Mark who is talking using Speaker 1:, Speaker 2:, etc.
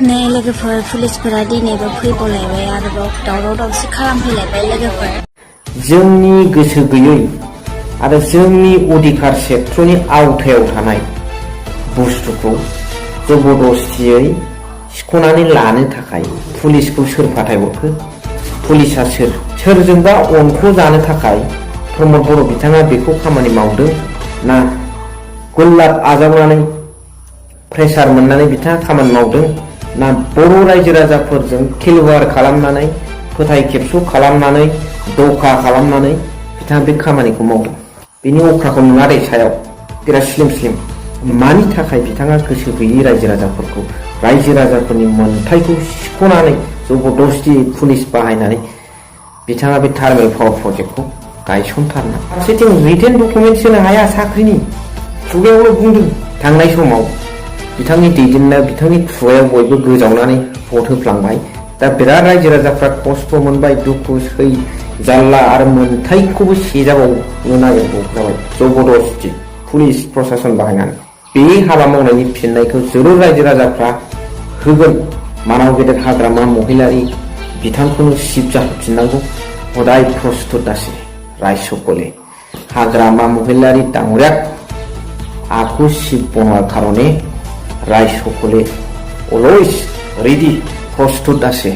Speaker 1: नै लोगोफोर पुलिसफोरा दिनैबो फैबावलायबाय आरोबाव दावराव दावसि खालामफैलायबाय लोगोफोर।
Speaker 2: जोंनि गोसो गैयै आरो जोंनि अधिकार क्षेत्रनि आवथायाव थानाय बुस्थुखौ जबरदस्तियै सिख'नानै लानो थाखाय पुलिसखौ सोर फाथायहरखो? पुलिसा सोर? सोरजोंबा अनख' जानो थाखाय प्रमद बर' बिथाङा बेखौ खामानि मावदों ना गुल्लाब आजावनानै प्रेसार मोननानै बिथाङा खामानि मावदों ना बर' रायजो राजाफोरजों खेलवार खालामनानै फोथाय खेबस' खालामनानै दखा खालामनानै बिथाङा बे खामानिखौ मावदों? बेनि अख्राखौ नुवा दै सायाव बिराद स्लिम स्लिम। मानि थाखाय बिथाङा गोसो गैयै रायजो राजाफोरखौ रायजो राजाफोरनि मोनथायखौ सिख'नानै जबरदस्ति पुलिस बाहायनानै बिथाङा बे थार्मेल पावार प्रजेक्टखौ गायसनथारना फारसेथिं रिटेन डकुमेन्ट होनो हाया साख्रिनि खुगायावल' बुंदों। थांनाय समाव बिथांनि दैदेननायाव बिथांनि खुगायाव बयबो गोजावनानै भट होफ्लांबाय। दा बिराद रायजो राजाफ्रा खस्थ' मोनबाय, दुखु सै जारला आरो मोनथायखौबो सेजाबावनो नागिरबाव जाबाय जबरदस्ति पुलिस प्रशासन बाहायनानै। बे हाबा मावनायनि फिननायखौ जरुर रायजो राजाफ्रा होगोन। मानाव गेदेर हाग्रामा महिलारि बिथांखौनो सिफ जाहोफिननांगौ हदाय प्रस्तुत আছে রায় हाग्रामा महिलारि ডাঙরিয়াক आखु शिव बनोৱাৰ কারণে রায় সকলে অলৱেজ ৰেডি প্ৰস্তুত আছে।